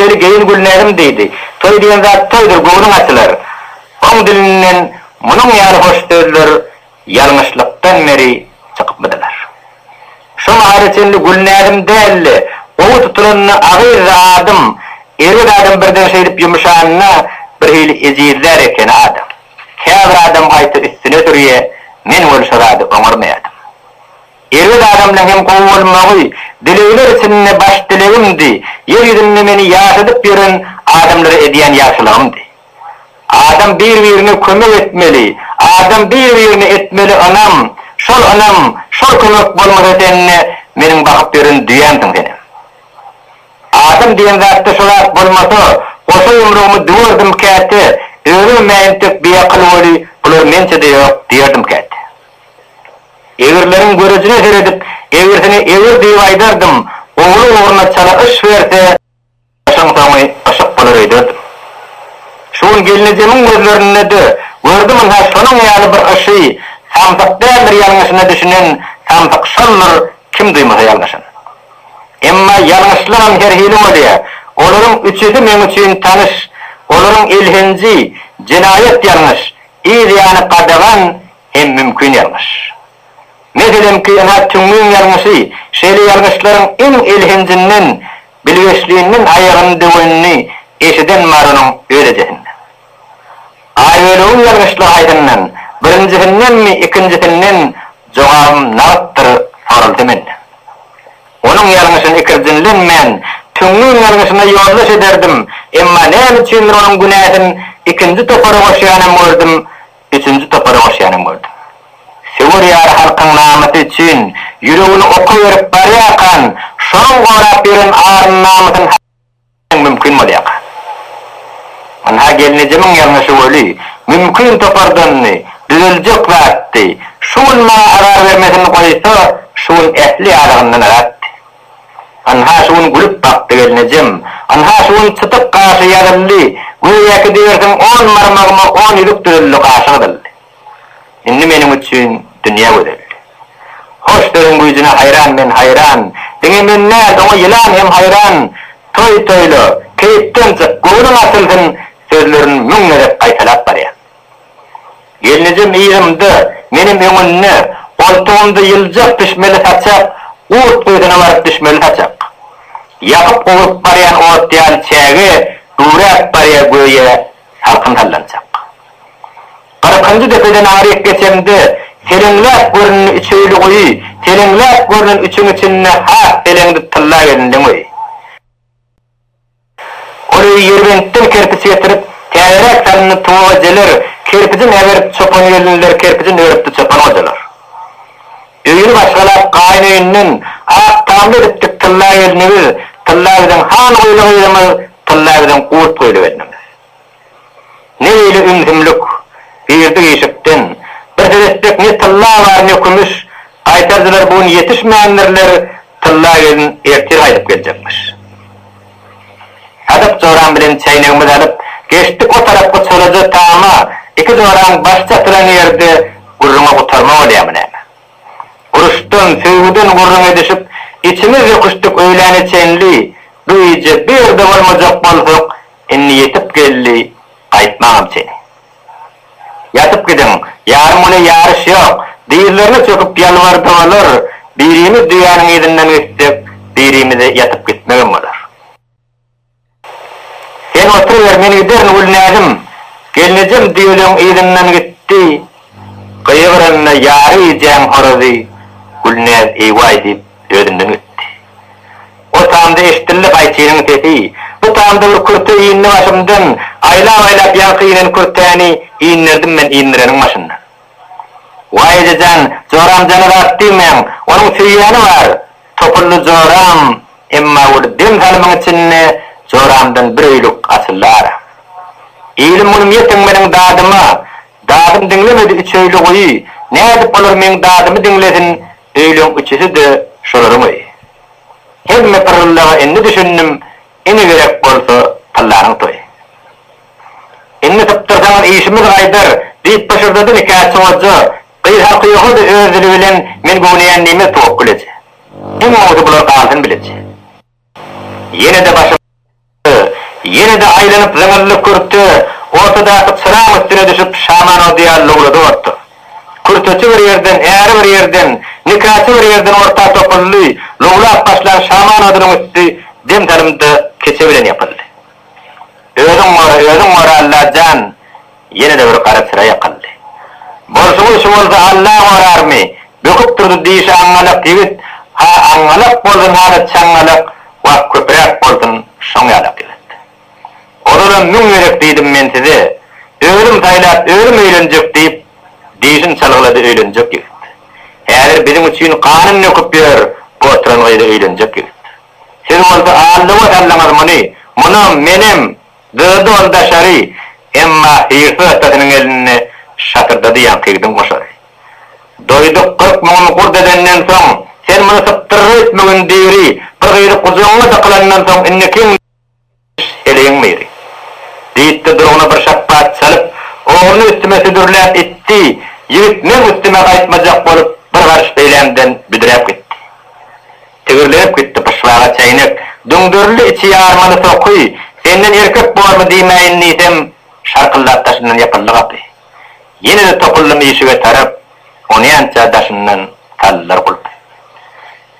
Gideli geýin Gülnäzim diýdi. Toý diýen zat toýdur, göwnüň açylar. Oň dilinden munuň ýaly hoş sözler ýalňyşlykdan beri çykypmydylar. Şo mahala çenli Gülnäzim däl-de, gowy tutulanda Agyzdy adym, erbet adam birden şeýdip ýumşanda birhili ejizlär ekeni adam. Käbir adam gaýta üstüne sürýä, men weli şo zady oňarmaýadym. Erbet adamlaň hem gowy bolmagy dilegler içinde baş dilegimdi, ýer ýüzünde meni ýaşadyp ýören adamlara edýän ýagşylygymdy. Adam bir-birine kömek etmeli, adam bir-birine etmeli ynam, şol ynam, şol kömek bolmasa sende meniň bakyp ýören düýämsiň senem. Adam diýen zatda şo zat bolmasa, goşa ýumrugymy düwerdim käte, özümem entek biakyl weli bular mençe-de ýok diýerdim käte. Egrileriň görejine seredip, egrisine egri diýip aýdardym, gowulyk ugruna çala yş berse, yşyň soňy yşyk bolar öýderdim. Şu gün gelnejemiň gözlerinde-de gördüm ynha şonuň ýaly bir yşy, samsyk däldir ýalňyşyna düşünen, samsyk şoldur, kim duýmasa ýalňyşyn. Emma ýalňyşlygam her hili bolýar, olaryň üçüsi meň üçin tanyş, olaryň elhenji, jenaýat ýalňyş, yz ýany gadagan, hem mümkin ýalňyş. Meselemki, ynha tüňňüň ýalňyşy, şeýle ýalňyşlaryň iň elhenjinden, bilgeşlinden aýagyny döwenini eşiden bar onuň öz ejesinden. Aýbölegiň ýalňyşlygy haýsyndan, birinjisindenmi, ikinjisinden, jogabym nagtdyr soralsa menden. Onuň ýalňyşyny ikirjinlenmän, tüňňüň ýalňyşyna ýoldaş ederdim, emma näme üçindir onuň günäsin ikinji topara goşýanam gördüm, Üçünji topara goşýanam gördüm. Söwer ýary halkyň namysy üçin ýüregini oka berip barýarkan, şonuň gorap ýören aryny-namysyny haýyr mümkin bolýarka. Ynha gelnejemiň ýalňyşy weli, mümkin topardandy, düzeljek zatdy. Şu gün maňa azar bermesini goýsa, şu gün ähli ýalygyndan azatdy. Ynha şu gün gülüp bakdy gelnejem. Ynha şu gün çytyk gaşy ýazyldy. Göýäki diýersiň on barmagyma on ýüzük düzüldi, gaşy gyzyldy. Indi meniň üçin dünýe gözeldi. Hoş sözüň güýjüne haýran men haýran. Diňe men däl, oňa ýylan hem haýran. Toý toýla, keýpden çyk, göwnüň açylsyn sözlerini müň gezek gaýtalap barýan. Gelnejem yzymda, menem öňünde, goltugymda ýyljak pişmeli saçak, gurt guýusyna baryp düşmeli saçak. Ýakyp-gowrup barýan ot ýaly çäge güwräp barýar göýä salkyn sallançak. Kyrkynjy depeden aňryk geçemde, seleňläp göründi üç öýli guýy, seleňläp görnen üçüň içinde has seleňdi tylla gelinleň öýi. Ol öýi Ýerbentden kerpiç getirip, täzeräk salyndy tuwa ejeler, kerpijin äberip çopan gelinler, kerpijin örüpdi çopan gojalar. Öýüni başgalap gaýyn öýünden, ak tamda edipdik tylla gelnimiz, tylla biziň han guýly gyzymyz, tylla biziň gurt guýly gelnimiz. Ne beýle ümsümlik, girdik işikden, bir seretsek ne tylla bar ne kümüş, gaýtarjylar bu gün ýetişmändirler, Tylla gelin ertir gaýdyp geljekmiş. Sadyk joram bilen çäýnegimizi alyp, geçdik o tarapky çolaja tama, iki joraň başy çatylan ýerde gürrüňe gutarma bolýamy näme? Uruşdan, söýgüden gürrüň edişip, içimiz döküşdik öýläne çenli, bu gije bu ýerde bolmajak bolsak, indi ýetip geldi, gaýtmaňam çeni. Ýatyp gidiň, ýarym güne ýaryş ýok. Dyzlaryna çöküp ýalbardy olar, Birimiz düýäniň yzyndan gitsek, birimize ýatyp gitmegem bolar. Sen oturyber, men giderin, Gülnäzim. Gelnejem düýeleň yzyndan gitdi. Gygyranda ýary gijäň horazy Gülnäz eý-waý diýip özünden gitdi. O tamda eşdildi gaýçynyň sesi. Bu tamda bir kürte indi başymdan. Aýlap-aýlap ýaňky inen kürtäni inderdim men indireniň başyndan. Waý eje jan, joram jana zat diýmäň, onuň söýýäni bar. Topuldy joram, emma weli dem salymyň içinde joramdan bir öýlük açyldy ara. Ilim-günüm ýetiň meniň dadyma, dadym diňlemedi üç öýli guýy, nädip olar meň dadymy diňlesin, Öýleň üçüsi-de şolaryň öýi. Hemme pyrryldaga indi düşündim, ine gerek bolsa tyllanyň toýy. Indi sypdyrsaňyz işimiz gaýdar, diýip pyşyrdady nikahçy goja, gyz haky ýoga-da öz dili bilen men göwneýän diýmez Towakgül eje. Iň gowusy bular galsyn bileje. Ýene-de başym. Ýene-de aýlanyp zyňyldy kürte, ortadaky çyraň üstüne düşüp şaman ody ýaly lowlady orta. Kürteçi bir ýerden, äri bir ýerden, nikaçy bir ýerden orta topuldy, lowlap başlan şaman odunyň üsti dem salymda keçe bilen ýapyldy. Özüň gora, özüň gora Alla jan, ýene-de bir gara çyra ýakyldy. Bolşuňyz şu bolsa Alla gorarmy, böküp durdy dişi aňňalak ýigit, ha aňňalak bolsun ha-da çaňňalak, wah köpräk bolsun şoň ýalak ýigit. Ozalam müň gezek diýdim men size, özüm saýlap özüm öýlenjek diýip, dişini çalgylady öýlenjek ýigit. Häzir biziň üçin ganyn döküp ýör bu oturan gyza öýlenjek ýigit. Siz bolsa aldawa saldyňyz muny, munam, menem, dyrdy ol daşary, emma hyrsyz atasynyň elinde şatyrdady ýaňky ýigidiň goşary. Doýduk 40 muňuny gurt edenden soň, sen muny sypdyrr öýtmegin diri, bir gyzy gujagyňa dykylandan soň indikiň Heleýiň biri. Diýip-de duruguna bir şapbat çalyp, ogluny üstüme südürläp itdi. Ýigit meň üstüme gaýtmajak bolup, bir garyş beýlämden büdräp gitdi. Tigirlenip gitdi pyşbaga çäýnek, düňderildi içi ýarmaly soky, Senden erkek bormy diýmäýin diýsem, şarkyldap daşyndan ýapyldy gapy. Ýene-de topuldym işige tarap, onýança daşyndan saldylar gulpy.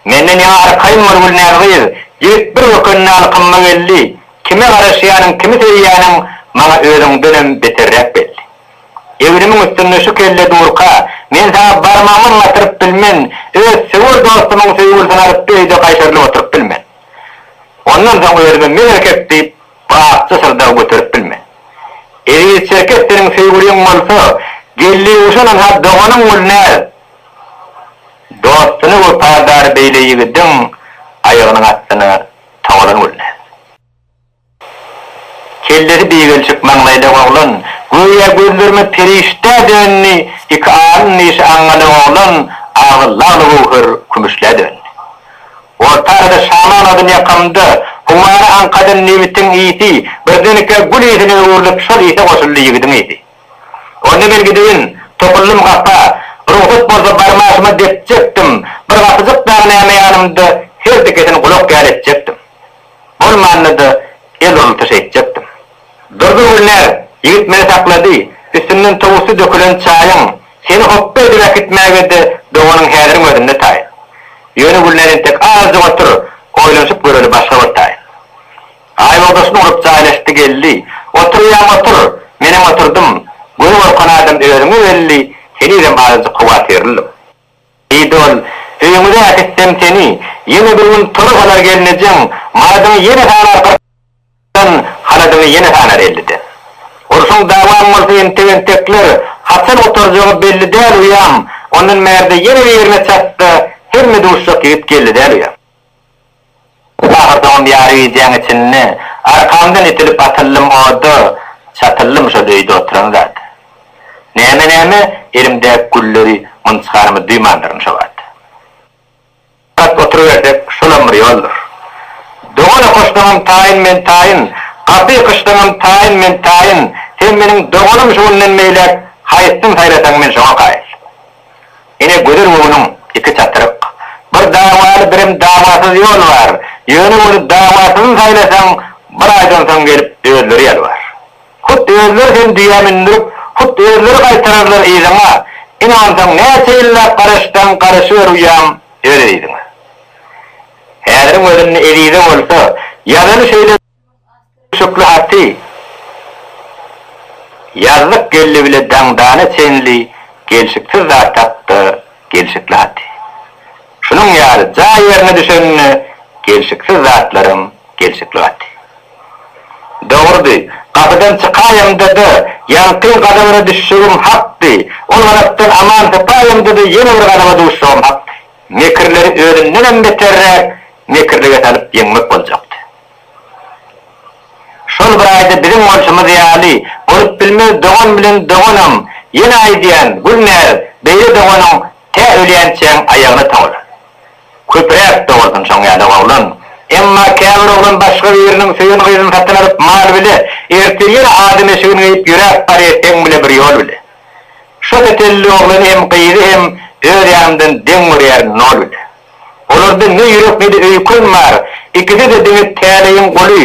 Menden ýaňa arkaýyn bol Gülnäz gyz, ýigit bir bökende alkymyma geldi, kime garaşýanyň, kimi söýýäniň maňa özüňdenem beterräk belli. Egnimiň üstünde şu kelle durka, men saňa barmagymam batyryp bilmen, öz söwer dostumyň söýgülisini alyp bu öýde gaýşarylyp oturyp bilmen. Ondan soň özüme men erkek diýip, bu akja syrdagy göterip bilmen. Eziz Çerkes seniň söýgüliň bolsa, Geldiguşanam ha doganyň Gülnäz. Dostuna wepadar beýle ýigidiň aýagynyň astyna togalan gülnäz. Kellesi bigelşik maňlaýlak oglan, göýä gözlerime perişdä döndi, iki alyn dişi aňňalak oglan, agzy lagly-göwher kümüşlä döndi. Orta arada şaman odun ýakamda, howany aňkadan nebitiň ysy, birdenkä gül ysyna öwrülip şol ysa goşuldy ýigidiň ysy. Onda men gideýin, topuldym gapa, rugsat bolsa barmaşyma depjekdim, bir gapyjyk dagy näme ýanymda her dikesini gulak ýaly etjekdim. Bolmanda-da el urulty şeýtjekdim. Durdy Gülnäz, ýigit meni saklady, üstünden towusy dökülen çaýyň, seni hopba edip äkitmäge-de doganyň häziriň özünde taýyn. Ýöne Gülnäz entek azajyk otur, oýlanyşyp göreli başga bir taýyn. Aýbogdaşyny urup jaýlaşdy geldi. Oturýaň otur, menem oturdym. Göni gorkan adam özüňe belli, henizem azajyk howatyrlydym. Diýdi ol, Öýüňize äkitsem seni, ýene bir gün tora salar gelnejeň, manadyňy ýene sanar kyrkdan, haladyňy ýene sanar elliden. Urşuň dawaň bolsa entek-entekler, haçan gutarjagy belli däl uýam, ondan bärde ýene birine çatsa, hemme duşjak ýigit geldi däl uýam. Ahyrsoňam ýary gijäň içinde arkamdan itilip atyldym oda, çatyldym şol öýde oturan zada. Näme-näme, elimdäki gülleri mynçganymy duýmandyryn şo wagt. Rahat oturybersek, şolam bir ýoldur. Dogan okaşsaňam taýyn men taýyn, gapy ýykyşsaňam taýyn men taýyn, sen meniň doganym şu günden beýläk haýsysyny saýlasaň men şoňa kaýyl. Ine gözel göwnüň iki çatyryk. Bir dawaly birem dawasyz ýol bar. Ýöne weli dawasyzyny saýlasaň bir aýdan soň gelip özleri ýalbar. Hut özleri seni düýä mündürip, hut özleri gaýtararlar yzyňa. Ine onsoň näçe ýyllap garaşsaň garaşyber uýam öz eziziňe. Häziriň özünde ezize bolsa ýazaly şeýle Şükli haty Ýazlyk geldi bile daňdana çenli gelşiksiz zat hakda gelşikli haty. Şunuň ýaly jaý ýerine düşende gelşiksiz zatlaram gelşikli gaty. Dogrudy, gapydan çykaýamda-da, ýaňky gazabyna düşjegim hakdy, ol gazapdan aman sypaýamda-da ýene bir gazaba duşjagym hakdy. Mekirleri özündenem beterräk mekirlige salyp ýeňmek boljakdy. Şol bir aýda biziň bolşumyz ýaly, bolup bilmez dogan bilen doganam, ýene aýdýan, Gülnäz, beýle doganyň tä ölýänçäň aýagyna toňular. Köpräk dogulsyn şoň ýaly oglan. Emma käbir oglan başga biriniň söýen gyzyny satyn alyp mal bile, ertir ýene adam eşigini geýip ýöräp barýa seň bile bir ýol bile. Şo tetelli oglany hem gyzy hem öz ýanymdan deň görýärin nol bile. Olarda ne ýürek ne-de öýken bar, ikisi-de diňe täleýiň guly.